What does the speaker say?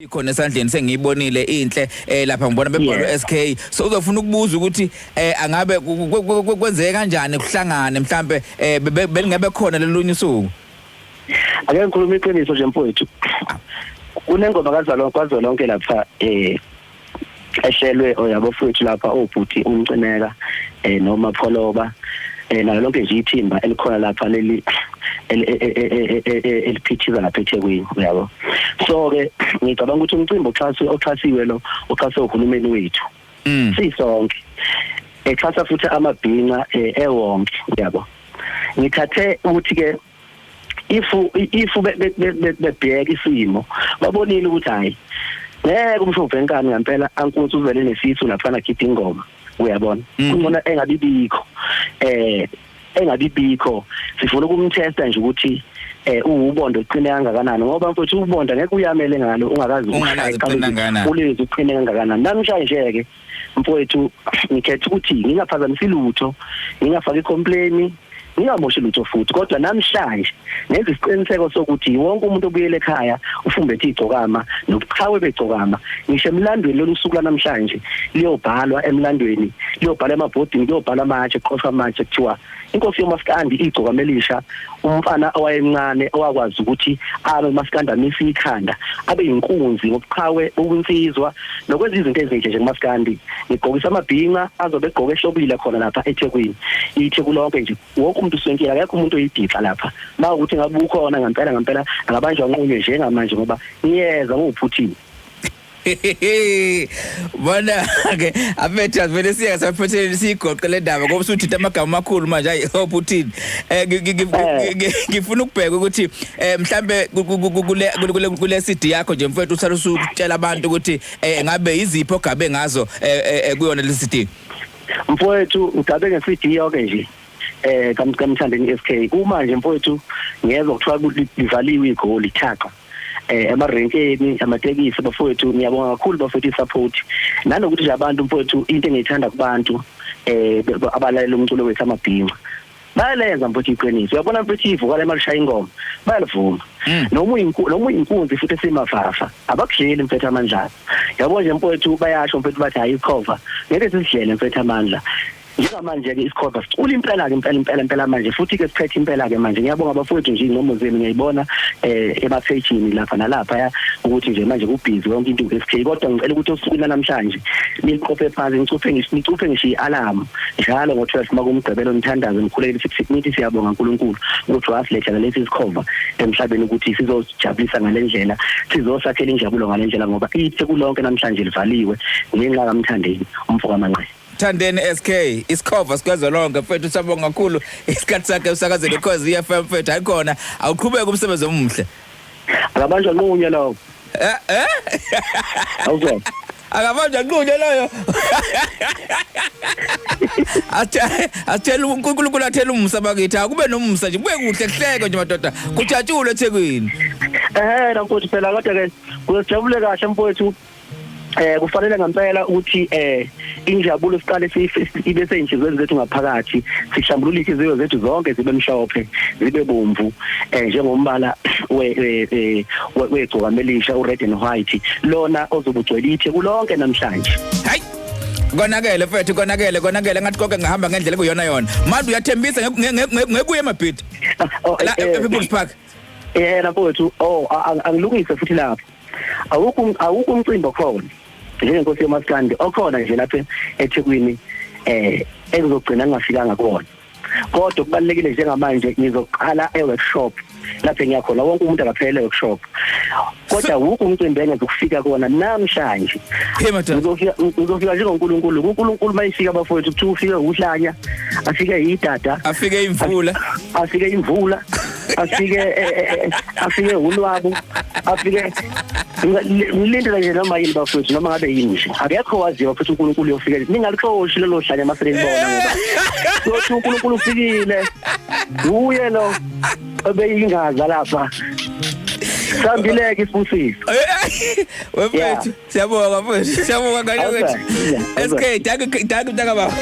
Ikhona esandleni, sengiyibonile, inhle. Lapha ngibona bebhalwe SK, so uzofuna ukubuza ukuthi angabe kwenzeke kanjani kuhlangane, mhlambe belingebe khona lelunye usuku? Ake ngikhuluma iqiniso nje, mfowethu. Kunengoma kazalonke kwazolonke lapha ehlelwe oyabofowethu lapha, obhuti umcineka noma Pholoba nalo lonke nje ithimba elikhona lapha leli eliphithiza lapha eThekwini, uyabo. So ke ngicabanga ukuthi umcimbi oxhasiwe, oxhasiwe lo, oxhaswe uhulumeni wethu sisonke, exhasa futhi amabhinca ewonke, uyabo. Ngithathe ukuthi ke if bebheka isimo, babonile ukuthi hayi, ngeke umshova enkani ngempela ankunzi uvele nesisu laphana khipha ingoma, uyabona. Kungcono engabibikho, engabibikho. Sifuna ukumtesta nje ukuthi uwubondo uqine kangakanani, ngoba mfowethu, ubonda ngeke uyamele ngalo ungakazi. Ungalazi uqine kangakanani. Ulezi uqine kangakanani. Namhlanje ke, mfowethu, ngikhetha ukuthi ngingaphazamisi lutho, ngingafaki complaint, ngingamoshi lutho futhi, kodwa namhlanje ngenza isiqiniseko sokuthi wonke umuntu obuyele ekhaya ufumbethe igcokama nobuqhawe begcokama. Ngisho emlandweni, lolu suku lanamhlanje liyobhalwa emlandweni, liyobhalwa emabhodini, kuyobhalwa amatshe, kuqoshwa amatshe, kuthiwa inkosi yomaskandi, igcokama elisha, umfana owayencane owakwazi ukuthi abe umaskandi, amise ikhanda, abe inkunzi ngobuqhawe bobunsizwa nokwenza izinto ezinhle nje kumaskandi. Ngigqokisa amabhinca, azobe egqoke ehlobile khona lapha eThekwini. ITheku lonke nje, wonke umuntu uswenkile, akekho umuntu oyidixa lapha. Mawukuthi ngabe ukhona ngempela ngempela, akabanjwa nqunywe njengamanje, ngoba ngiyeza nguphuthini. Bona ke afethu, vele siya saphethe, siyigoqe le ndaba ngoba usuthinta amagama amakhulu manje. Hayi, hope uthini. Ngifuna ukubheka ukuthi mhlambe kule CD yakho nje, mfethu, usale usutshela abantu ukuthi ngabe izipho ogabe ngazo kuyona le CD. Mfowethu, ngigabe nge-CD yonke nje kaMthandeni SK. Uma nje, mfowethu, ngezwe kuthiwa livaliwe igoli thaqa emarenkeni amatekisi, bafowethu, ngiyabonga kakhulu, bafowethu, isupport nanokuthi nje abantu, mfowethu, into engiyithanda kubantu abalalela umculo wethu, amabhinca, bayalenza, mfowethu, iqiniso. Uyabona, mfowethu, ivuka lemali ingoma bayalivuma. Noma uyinkunzi futhi esimafafa, abakudleli, mfethu, amandla. Yabo nje, mfowethu, bayasho, mfethu, bathi hayi, isikhova ngeke sisidlele, mfethu, amandla. Njengamanje-ke isikhova sicula impela-ke, impela impela impela manje, futhi-ke siphethe impela-ke manje. Ngiyabonga, bafowethu, nje iy'ncomo zenu ngiyayibona emaphejini lapha nalapha, ukuthi nje manje kubhizi yonke into SK. Kodwa ngicela ukuthi osukwini namhlanje niliqophe phansi, nicuphe ngisho, nicuphe ngisho i-alarm njalo ngo-12 makumgqibelo, nithandaze, nikhulekele, nithi siyabonga uNkulunkulu ukuthi wasilethela lesi sikhova emhlabeni ukuthi sizojabulisa ngale ndlela, sizosakhela injabulo ngale ndlela, ngoba iTheku lonke namhlanje livaliwe ngenxa kaMthandeni umfo kaManqele. Thandeni SK, isikhova sikwezolonke, mfethu, sabonga kakhulu isikhathi sakhe usakazele Ukhozi FM, mfethu. Hayikhona, awuqhubeke umsebenzi omuhle. Akabanjwa nqunye lowo. Eh eh. Awuzwa. Akabanjwa nqunye loyo. Athe athela uNkulunkulu, athela umusa bakithi, akube nomusa nje, kube kuhle, kuhleke nje, madoda, kujatshulwe eThekwini. Mfowethu, phela kodwa ke kuzojabule kahle, mfowethu. Kufanele ngempela ukuthi injabulo siqale ibe seyinhlizweni zethu ngaphakathi, sihlambulule inhliziyo zethu zonke, zibe mhlophe, zibe bomvu njengombala we wegcokamelisha, ured and white lona ozobe ugcwele iTheku lonke namhlanje. Hayi, konakele, mfethu, konakele, konakele. Ngathi konke ngahamba ngendlela ekuyona yona. Manje uyathembisa ngekuye emabhidi la ePeople's Park? Yena, mfowethu, oh, angilungise futhi lapho. Awukho umcimbi okhona njengenkosi yomaskandi okhona nje lapha eThekwini ekuzogcina ngingafikanga kuwona. Kodwa kubalekile, njengamanje ngizoqala e-workshop lapho engiyakhona, wonke umuntu akaphele e-workshop, kodwa wukho umcimbi engeze ukufika kuwona namhlanje. Hey madoda. Ngizofika njengoNkulunkulu. uNkulunkulu mayifika, bafowethu, kuthiwa ufike uhlanya, afike idada, afike imvula, afike imvula, afike ulwabu, afike ngilindele nje noma yini, bafowethu, noma ngabe yini nje, akekho waziwa futhi. uNkulunkulu uyofika, ningalixoshi lelo hlanya masele libona, ngoba yothi uNkulunkulu ufikile, uye lo obeyingaza lapha sambileke isibusiso. Wefethu, siyabonga, mfethu, siyabonga ngane wethu. SK, dankie, dankie, mntaka baba.